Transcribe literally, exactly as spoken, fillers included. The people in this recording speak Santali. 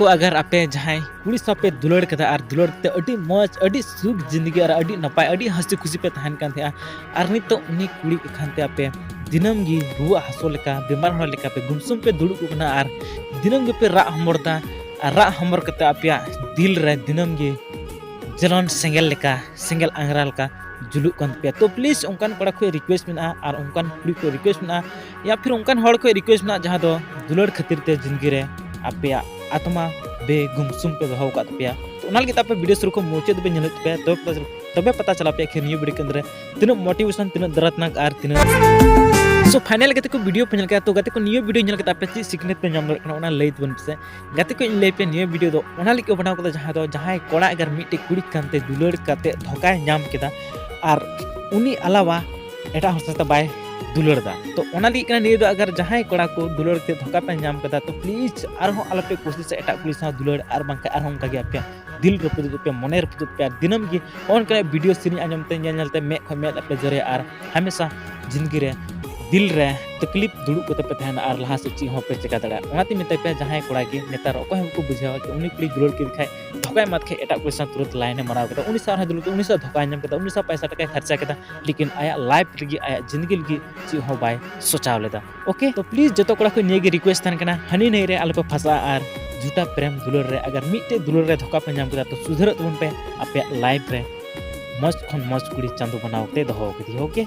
ᱛᱚ ᱟᱜᱟᱨ ᱟᱯᱮ ᱡᱟᱦᱟᱸᱭ ᱠᱩᱲᱤ ᱥᱟᱶ ᱯᱮ ᱫᱩᱞᱟᱹᱲ ᱠᱟᱫᱟ ᱟᱨ ᱫᱩᱞᱟᱹᱲ ᱛᱮ ᱟᱹᱰᱤ ᱢᱚᱡᱽ, ᱟᱹᱰᱤ ᱥᱩᱠ ᱡᱤᱱᱫᱮᱜᱤ ᱟᱨ ᱟᱹᱰᱤ ᱱᱟᱯᱟᱭ, ᱟᱹᱰᱤ ᱦᱟᱹᱥᱤ ᱠᱷᱩᱥᱤ ᱯᱮ ᱛᱟᱦᱮᱱ ᱠᱟᱱ ᱛᱟᱦᱮᱸᱜᱼᱟ, ᱟᱨ ᱱᱤᱛᱚᱜ ᱩᱱᱤ ᱠᱩᱲᱤ ᱠᱟᱠᱷᱟᱱ ᱛᱮ ᱟᱯᱮ ᱫᱤᱱᱟᱹᱢ ᱜᱮ ᱨᱩᱣᱟᱹ ᱦᱟᱹᱥᱩ ᱞᱮᱠᱟ, ᱵᱮᱢᱟᱨ ᱦᱚᱲ ᱞᱮᱠᱟ ᱯᱮ ᱜᱩᱢᱥᱩᱢ ᱯᱮ ᱫᱩᱲᱩᱵ ᱠᱚᱜ ᱠᱟᱱᱟ ᱟᱨ ᱫᱤᱱᱟᱹᱢ ᱜᱮᱯᱮ ᱨᱟᱜ ᱦᱚᱢᱚᱨ ᱫᱟ᱾ ᱟᱨ ᱨᱟᱜ ᱦᱚᱢᱚᱨ ᱠᱟᱛᱮ ᱟᱯᱮᱭᱟᱜ ᱫᱤᱞ ᱨᱮ ᱫᱤᱱᱟᱹᱢ ᱜᱮ ᱡᱮᱞᱚᱱ ᱥᱮᱸᱜᱮᱞ ᱞᱮᱠᱟ, ᱥᱮᱸᱜᱮᱞ ᱟᱝᱜᱽᱨᱟ ᱞᱮᱠᱟ ᱡᱩᱞᱩᱜ ᱠᱟᱱ ᱛᱟᱯᱮᱭᱟ᱾ ᱛᱚ please, ᱚᱱᱠᱟᱱ ᱠᱚᱲᱟ ᱠᱷᱚᱱ request ᱢᱮᱱᱟᱜᱼᱟ ᱟᱨ ᱚᱱᱠᱟᱱ ᱠᱩᱲᱤ ᱠᱷᱚᱱ request ᱢᱮᱱᱟᱜᱼᱟ, ᱭᱟ ᱯᱷᱤᱨ ᱚᱱᱠᱟᱱ ᱦᱚᱲ ᱠᱷᱚᱱ request ᱢᱮᱱᱟᱜᱼᱟ ᱡᱟᱦᱟᱸ ᱫᱚ ᱫᱩᱞᱟᱹᱲ ᱠᱷᱟᱹᱛᱤᱨ ᱛᱮ ᱡᱤᱱᱫᱮᱜᱤ ᱨᱮ ᱟᱯᱮᱭᱟᱜ ᱟᱛᱢᱟ ᱵᱮᱜᱩᱢᱥᱩᱢ ᱯᱮ ᱫᱚᱦᱚ ᱟᱠᱟᱫ ᱛᱟᱯᱮᱭᱟ᱾ ᱛᱚ ᱚᱱᱟ ᱞᱟᱹᱜᱤᱫ ᱛᱮ ᱟᱯᱮ video ᱥᱩᱨᱩ ᱠᱷᱚᱱ ᱢᱩᱪᱟᱹᱫ ᱯᱮ ᱧᱮᱞ ᱦᱚᱪᱚ ᱯᱮ, ᱛᱚᱵᱮ ᱯᱟᱛᱟ, ᱛᱚᱵᱮ ᱯᱟᱛᱟ ᱪᱟᱞᱟᱣ ᱯᱮᱭᱟ ᱠᱷᱤᱨ ᱱᱤᱭᱟᱹ video ᱠᱮᱱᱫᱨᱮ ᱛᱤᱱᱟᱹᱜ motivation, ᱛᱤᱱᱟᱹᱜ ᱫᱟᱨᱟᱛᱱᱟᱠ ᱟᱨ ᱛᱤᱱᱟᱹᱜ᱾ So finally ᱜᱟᱛᱮ ᱠᱚ, video ᱯᱮ ᱧᱮᱞ ᱠᱮᱫᱟ᱾ ᱛᱚ ᱜᱟᱛᱮ ᱠᱚ, ᱱᱤᱭᱟᱹ video ᱧᱮᱞ ᱠᱟᱛᱮ ᱟᱯᱮ ᱪᱮᱫ ᱥᱤᱠᱷᱱᱟᱹᱛ ᱯᱮ ᱧᱟᱢ ᱫᱟᱲᱮᱭᱟᱜ ᱠᱟᱱᱟ, ᱚᱱᱟ ᱞᱟᱹᱭ ᱛᱟᱵᱚᱱ ᱯᱮᱥᱮ᱾ ᱜᱟᱛᱮ ᱠᱚ, ᱤᱧ ᱞᱟᱹᱭ ᱯᱮ, ᱱᱤᱭᱟᱹ video ᱫᱚ ᱚᱱᱟ ᱞᱟᱹᱜᱤᱫ ᱠᱚ ᱵᱮᱱᱟᱣ ᱠᱟᱫᱟ, ᱡᱟᱦᱟᱸ ᱫᱚ ᱡᱟᱦᱟᱸᱭ ᱠᱚᱲᱟ ᱟᱜᱟᱨ ᱢᱤᱫᱴᱮᱡ ᱠᱩᱲᱤ ᱠᱟᱱᱛᱮ ᱫᱩᱞᱟᱹᱲ ᱠᱟᱛᱮ ᱫᱷᱳᱠᱟᱭ ᱧᱟᱢ ᱠᱮᱫᱟ ᱟᱨ ᱩᱱᱤ ᱟᱞᱟᱣᱟ ᱮᱴᱟᱜ ᱦᱚᱲ ᱥᱟᱶᱛᱮ ᱵᱟᱭ ᱫᱩᱞᱟᱹᱲ ᱫᱟ᱾ ᱛᱚ ᱚᱱᱟ ᱞᱟᱹᱜᱤᱫ ᱠᱟᱱᱟ ᱱᱤᱭᱟᱹ ᱫᱚ, ᱟᱜᱟᱨ ᱡᱟᱦᱟᱸᱭ ᱠᱚᱲᱟ ᱠᱚ ᱫᱩᱞᱟᱹᱲ ᱠᱟᱛᱮ ᱫᱷᱳᱠᱟ ᱯᱮ ᱧᱟᱢ ᱠᱮᱫᱟ, ᱛᱚ please ᱟᱨᱦᱚᱸ ᱟᱞᱚᱯᱮ ᱠᱩᱥᱤᱥᱟ ᱮᱴᱟᱜ ᱠᱩᱲᱤ ᱥᱟᱶ ᱫᱩᱞᱟᱹᱲ, ᱟᱨ ᱵᱟᱝᱠᱷᱟᱱ ᱟᱨᱦᱚᱸ ᱚᱱᱠᱟ ᱜᱮ ᱟᱯᱮᱭᱟᱜ ᱫᱤᱞ ᱨᱟᱹᱯᱩᱫᱚᱜ ᱛᱟᱯᱮᱭᱟ, ᱢᱚᱱᱮ ᱨᱟᱹᱯᱩᱫᱚᱜ ᱛᱟᱯᱮᱭᱟ᱾ ᱫᱤᱱᱟᱹᱢ ᱜᱮ ᱱᱚᱜᱼᱚ ᱱᱚᱝᱠᱟᱱᱟᱜ video ᱥᱮᱨᱮᱧ ᱟᱸᱡᱚᱢ ᱛᱮ, ᱧᱮᱞ ᱧᱮᱞ ᱛᱮ ᱢᱮᱫ ᱠᱷᱚᱱ ᱢᱮᱫ ᱟᱯᱮ ᱡᱚᱨᱚᱭᱟ ᱟᱨ ᱦᱟᱢᱮᱥᱟ ᱡᱤᱱᱫᱮᱜᱤ ᱨᱮ ᱫᱤᱞ ᱨᱮ ᱛᱟᱠᱞᱤᱯ ᱫᱩᱲᱩᱵ ᱠᱟᱛᱮ ᱯᱮ ᱛᱟᱦᱮᱱᱟ ᱟᱨ ᱞᱟᱦᱟ ᱥᱮᱫ ᱪᱮᱫ ᱦᱚᱸ ᱯᱮ ᱪᱮᱠᱟ ᱫᱟᱲᱮᱭᱟᱜᱼᱟ᱾ ᱚᱱᱟᱛᱮᱧ ᱢᱮᱛᱟ ᱯᱮᱭᱟ, ᱡᱟᱦᱟᱸᱭ ᱠᱚᱲᱟ ᱜᱮ ᱱᱮᱛᱟᱨ ᱚᱠᱚᱭ ᱦᱚᱸ ᱵᱟᱠᱚ ᱵᱩᱡᱷᱟᱹᱣᱟ ᱡᱮ ᱩᱱᱤ ᱠᱩᱲᱤ ᱫᱩᱞᱟᱹᱲ ᱠᱮᱫᱮ ᱠᱷᱟᱡ ᱫᱷᱳᱠᱟᱭ ᱮᱢᱟᱫ ᱠᱷᱟᱡ ᱮᱴᱟᱜ ᱠᱩᱲᱤ ᱥᱟᱶ ᱛᱩᱨᱟᱹᱛ line ᱮ ᱢᱟᱨᱟᱣ ᱠᱮᱫᱟ, ᱩᱱᱤ ᱥᱟᱶ ᱟᱨᱦᱚᱸ ᱫᱩᱞᱟᱹᱲ ᱠᱮᱫᱟ, ᱩᱱᱤ ᱥᱟᱶ ᱫᱷᱳᱠᱟᱭ ᱧᱟᱢ ᱠᱮᱫᱟ, ᱩᱱᱤ ᱥᱟᱶ ᱯᱚᱭᱥᱟ ᱴᱟᱠᱟᱭ ᱠᱷᱚᱨᱪᱟ ᱠᱮᱫᱟ, ᱞᱮᱠᱤᱱ ᱟᱭᱟᱜ life ᱨᱮᱜᱮ, ᱟᱭᱟᱜ ᱡᱤᱱᱫᱮᱜᱤ ᱞᱟᱹᱜᱤᱫ ᱪᱮᱫ ᱦᱚᱸ ᱵᱟᱭ ᱥᱚᱪᱟᱣ ᱞᱮᱫᱟ᱾ Okay, ᱛᱚ please ᱡᱚᱛᱚ ᱠᱚᱲᱟ ᱠᱚ ᱱᱤᱭᱟᱹ ᱜᱮ request ᱛᱟᱦᱮᱱ ᱠᱟᱱᱟ, ᱦᱟᱹᱱᱤ ᱱᱟᱹᱭ ᱨᱮ ᱟᱞᱚᱯᱮ ᱯᱷᱟᱥᱟᱜᱼᱟ ᱟᱨ ᱡᱷᱩᱴᱟ ᱯᱨᱮᱢ ᱫᱩᱞᱟᱹᱲ ᱨᱮ, ᱟᱜᱟᱨ ᱢᱤᱫᱴᱮᱡ ᱫᱩᱞᱟᱹᱲ ᱨᱮ ᱫᱷᱳᱠᱟ ᱯᱮ ᱧᱟᱢ ᱠᱮᱫᱟ, ᱛᱚ ᱥᱩᱫᱷᱟᱹᱨᱚᱜ ᱛᱟᱵᱚᱱ ᱯᱮ, ᱟᱯᱮᱭᱟᱜ life ᱨᱮ ᱢᱚᱡᱽ ᱠᱷᱚᱱ ᱢᱚᱡᱽ ᱠᱩᱲᱤ ᱪᱟᱸᱫᱚ ᱵᱮᱱᱟᱣ ᱠᱟᱛᱮ ᱫᱚᱦᱚ ᱠᱟᱫᱮᱭᱟ᱾ Okay,